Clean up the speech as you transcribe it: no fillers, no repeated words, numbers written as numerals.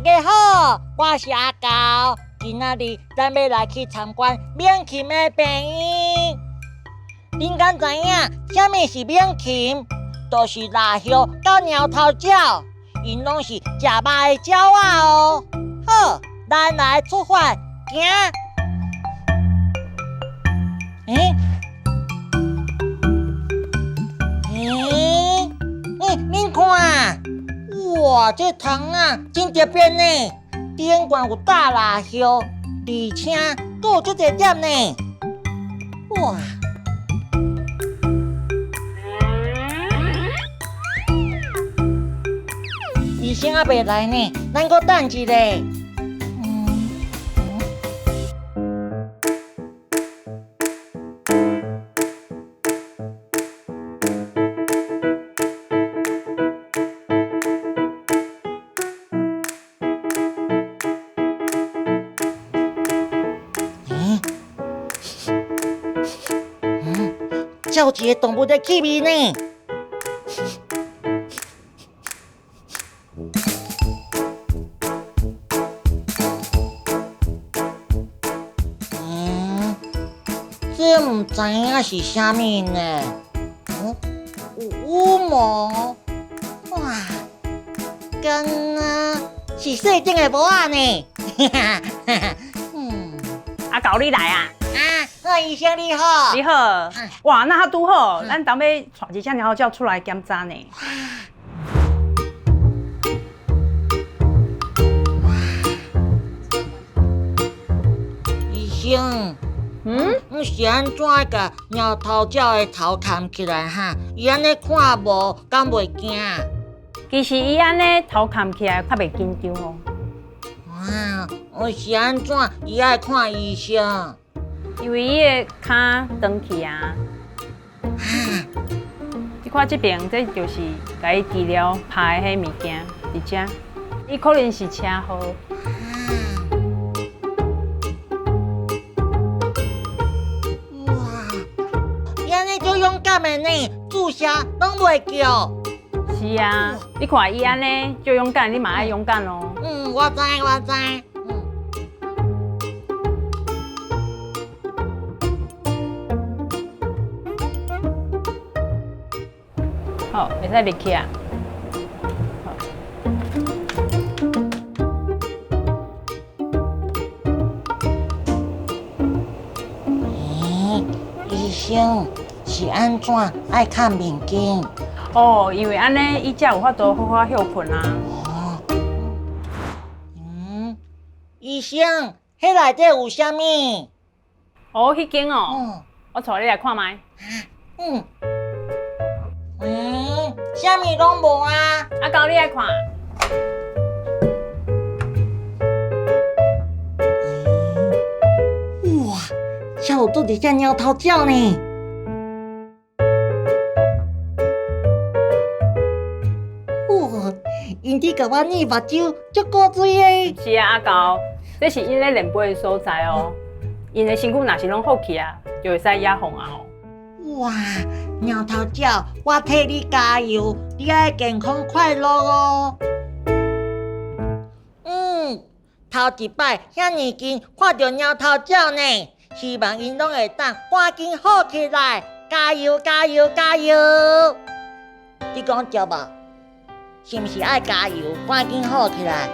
大家好，我是阿猴。今仔日咱欲來去參觀猛禽的病院。恁敢知影啥物是猛禽？就是蚋鴞佮貓頭鳥，𪜶攏是食肉的鳥仔哦。好，咱來出發，行。欸？欸？欸，恁看，哇，這窗仔真特別呢，頂懸有大蚋鴞，而且閣有足濟點呢。哇！醫生猶未來呢，咱閣等一下。嗯，嗯，這有一个動物的氣味呢。嗯，這毋知影是啥物呢？嗯，有羽毛，哇，敢若是細頂的帽仔呢？哈哈哈。嗯，阿猴你來啊！啊，好，醫生你好。你好。哇，那拄好，咱當欲帶一隻貓鳥出來檢查呢。醫生，嗯，你是按怎共貓頭鳥的頭崁起來哈？伊按呢看無，敢袂驚？其實伊按呢頭崁起來較袂緊張哦。啊，我是按怎伊愛看醫生？因為伊的跤長去啊。你看這邊，這就是共伊治療拍的彼物件，佇遮，伊可能是車禍。哇，伊按呢足勇敢的呢，注射攏袂叫。是啊，你看伊按呢足勇敢，你嘛愛勇敢哦。嗯，我知我知。嗯。好，會使入去啊。好。欸，醫生是按怎愛崁面巾？哦，因為按呢，伊才有法度好好歇睏啊。哦。嗯，醫生，彼內底有啥物？哦，彼間哦。嗯。我帶你來看覓。嗯。嗯，啥物攏無啊？阿猴，你來看。哇，這有足濟隻貓頭鳥呢！哇，𪜶佇共我捏目睭，足古錐的。是啊，阿猴，這是𪜶咧練飛的所在哦。𪜶的身軀若是攏好起啊，就會使野放啊哦。哇，貓頭鳥，我替你加油，你愛健康快樂哦。嗯，頭一擺遐爾近看著貓頭鳥呢，希望𪜶攏會當趕緊好起來，加油加油加油！你講對無？是毋是愛加油，趕緊好起來？